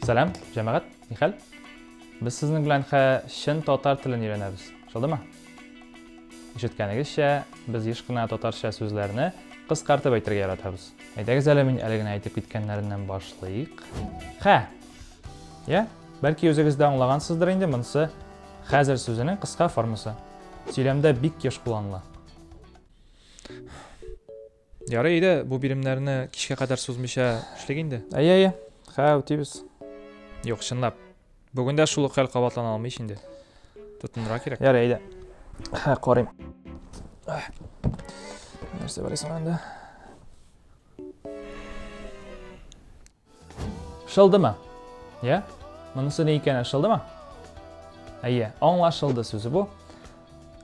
Сәлам, җәмәгать, нихәл? Без сезнең белән хә чын татар телен өйрәнәбез. Шулдымы? Ишеткәнегезчә, без еш кына татарча сүзләрне кыскартып әйтергә яратабыз. Әйдәгез әле мин әле генә әйтеп киткәннәреннән башлыйк. Хә. Я, бәлки үзегез дә аңлагансыздыр инде, монысы хәзер сүзенең кыска формасы. Сөйләмдә бик еш кулланыла. Ярый, әйдә, бу биремнәрне кичкә кадәр сузмыйча эшлик инде. Әйе, әйе. Хә, үтибез. Юк, чынлап. Бүген дә шул ук хәл кабатлана алмый ич инде. Тотынырга кирәк. Ярый, әйдә. Хә, карыйм. Нәрсә бар исең анда? Шылдымы? Я? Монысы ни икәне шылдымы? Әйе, аңлашылды сүзе бу.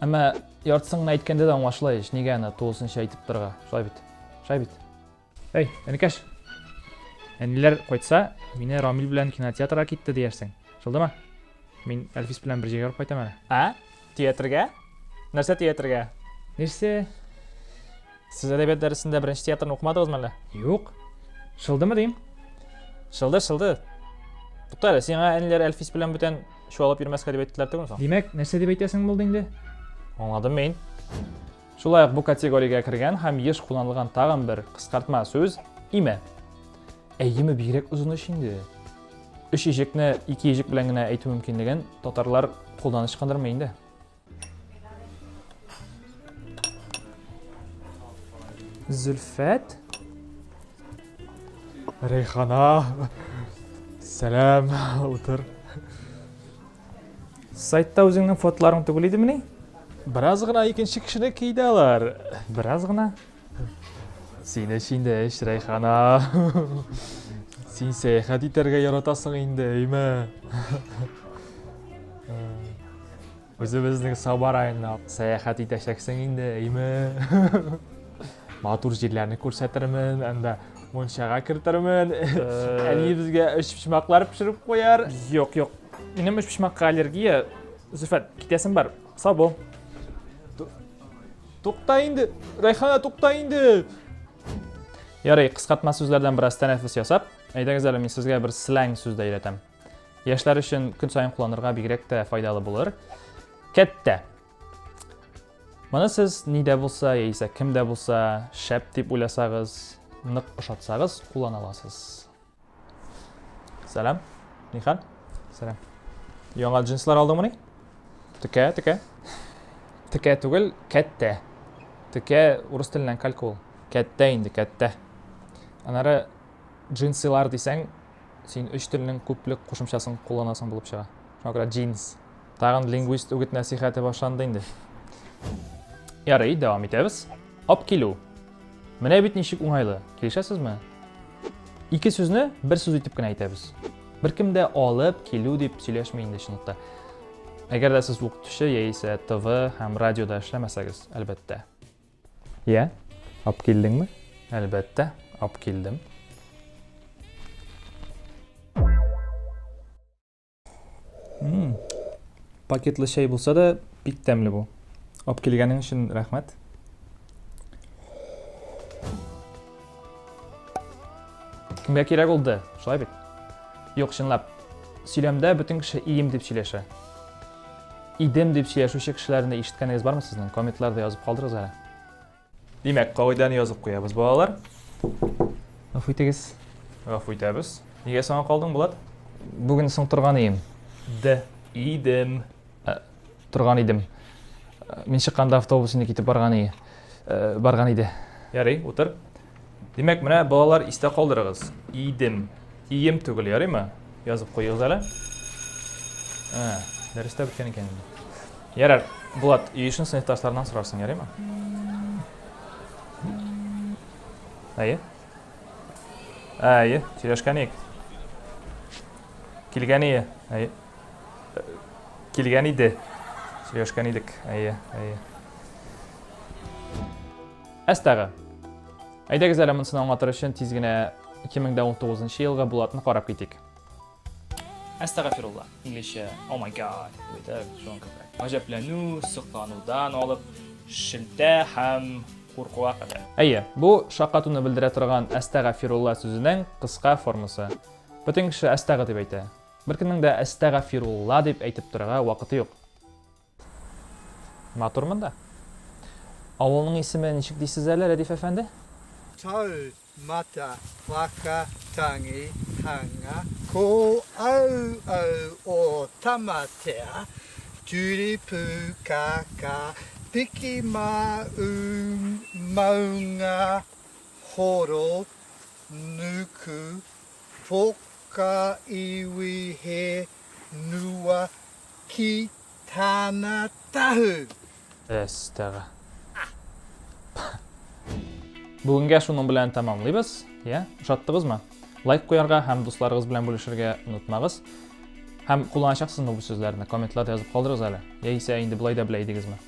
Әмма яртысын гына әйткәндә дә аңлашыла ич. Нигә аны тулысынча әйтеп торырга? Шулай бит. Шулай бит. Әй, энекәш. Әниләр кайтса, мине Рамил белән кинотеатрга китте диярсең. Шылдымы? Мин Әлфис белән бер җиргә барып кайтам әле. Ә? Театрга? Нәрсә театрга? Нәрсә? Сез әдәбият дәресендә беренче театрны укымадыгызмы әллә? Юк. Шылдымы дим? Шылды, шылды. Тукта әле, сиңа әниләр Әлфис белән бүтән чуалып йөрмәскә дип әйттеләр түгелме соң? Димәк, нәрсә дип әйтәсең булды инде? Аңладым мин. Шулай ук бу категориягә кергән һәм еш кулланылган тагын бер кыскартма сүз име. Әйеме бигрәк озын эш инде. Өч иҗекне ике иҗек белән генә әйтү мөмкинлеген татарлар кулдан ычкындырмый инде. Зөлфәт? Рейхана. Сәлам, утыр. Сайтта үзеңнең фотоларың түгел идемени? Бераз гына икенче кешене киде алар. Бераз гына. Син эч инде, эч, Рәйхана. Син сәяхәт итәргә яратасың инде, әйме? Үзебезнең Саба районына сәяхәт итәчәксең инде, әйме? Матур җирләрне күрсәтермен, анда мунчага кертермен. Әни безгә өчпочмаклар пешереп куяр. Юк, юк. Минем өчпочмакка аллергия. Зөфәт, китәсем бар. Сау бул. Тукта инде, Рәйхана, тукта инде. Ярый, кыскартма сүзләрдән бераз тәнәфес ясап, әйдәгез әле мин сезгә бер сленг сүз дә өйрәтәм. Яшьләр өчен көн саен кулланырга бигрәк тә файдалы булыр. Кәттә. Моны сез ни дә булса, яисә кем дә булса шәп дип уйласагыз, нык ошатсагыз, куллана аласыз. Сәлам. Нихәл? Сәлам. Яңа джинслар алдыңмыни? Текә, текә. Текә түгел, кәттә. Текә урыс теленнән калька ул. Кәттә инде, кәттә. Аннары джинсылар дисәң, син өч телнең күплек кушымчасын кулланасың булып чыга. Шуңа күрә джинс. Тагын лингвист үгет нәсихәте башланды инде. Ярый, дәвам итәбез. Ап килү. Менә бит ничек уңайлы. Килешәсезме? Ике сүзне бер сүз итеп кенә әйтәбез. Беркем дә алып килү дип сөйләшми инде чынлыкта. Әгәр дә сез укытучы яисә ТВ һәм радиода эшләмәсәгез, әлбәттә. Я, алып килдеңме? Әлбәттә, алып килдем. Пакетлы чәй булса да, бик тәмле бу. Алып килгәнең өчен рәхмәт. Кемгә кирәк ул д? Шулай бит? Юк, чынлап. Сөйләмдә бөтен кеше ием дип сөйләшә. Идем дип сөйләшүче кешеләрне ишеткәнегез бармы сезнең? Комментларда язып калдырыгыз әле. Димәк, кагыйдәне язып куябыз, балалар. Гафу итегез. Гафу итәбез. Нигә соңга калдың, Булат? Бүген соң торган ием. Д. Идем. Э, торган идем. Э, мин чыкканда автобус инде китеп барган ие. Э, барган иде. Ярый, утыр. Димәк, менә балалар истә калдырыгыз. Идем. Ием түгел, ярыймы? Язып куегыз әле. Ә, дәрестә беткән икән инде. Ярар, Булат, өй эшен сыйныфташларыннан сорарсың, ярыймы? Әйе. Әйе, сөйләшкән идек. Килгән ие. Әйе. Килгән иде. Сөйләшкән идек. Әйе, әйе. Әстәгы. Әйдәгез әле монысын аңлатыр өчен тиз генә 2019 елгы Булатны карап китик. Әстәгафирулла, инглизчә oh my god дип әйтә, шуңа күбрәк. Гаҗәпләнү, сокланудан алып, шелтә һәм куркуга кадәр. Әйе, бу шаккатуны белдерә торган әстәгафирулла сүзенең кыска формасы. Бөтен кеше әстәгы дип әйтә. Беркемнең дә әстәгафирулла дип әйтеп торырга вакыты юк. Матур монда. Авылның исеме ничек дисез әле, Рәдиф әфәнде? Tau mata waka tangi hanga ko au au o Tamatea turi pūkaka piki ma u maunga horo nuku poka iwi he nua ki tana tahu. Әстәгә. Бүгенгә шуның белән тәмамлыйбыз. Я, ошаттыгызмы? Лайк куярга һәм дусларыгыз белән бүлешергә онытмагыз. Һәм кулланачаксызмы бу сүзләрне? Комментларда язып калдырыгыз әле. Яисә инде болай да белә идегезме?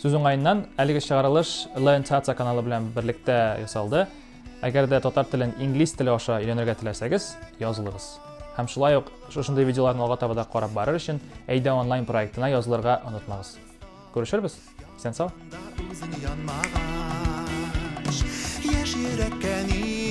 Сүз уңаеннан, әлеге чыгарылыш Learn Tata каналы белән берлектә ясалды. Әгәр дә татар телен инглиз теле аша өйрәнергә теләсәгез, язылыгыз. Һәм шулай ук шушындый видеоларны алга таба да карап барыр өчен Әйдә онлайн проектына язылырга онытмагыз. Күрешербез. Исән сау. Үзең янмагач, яшь йөрәккә ни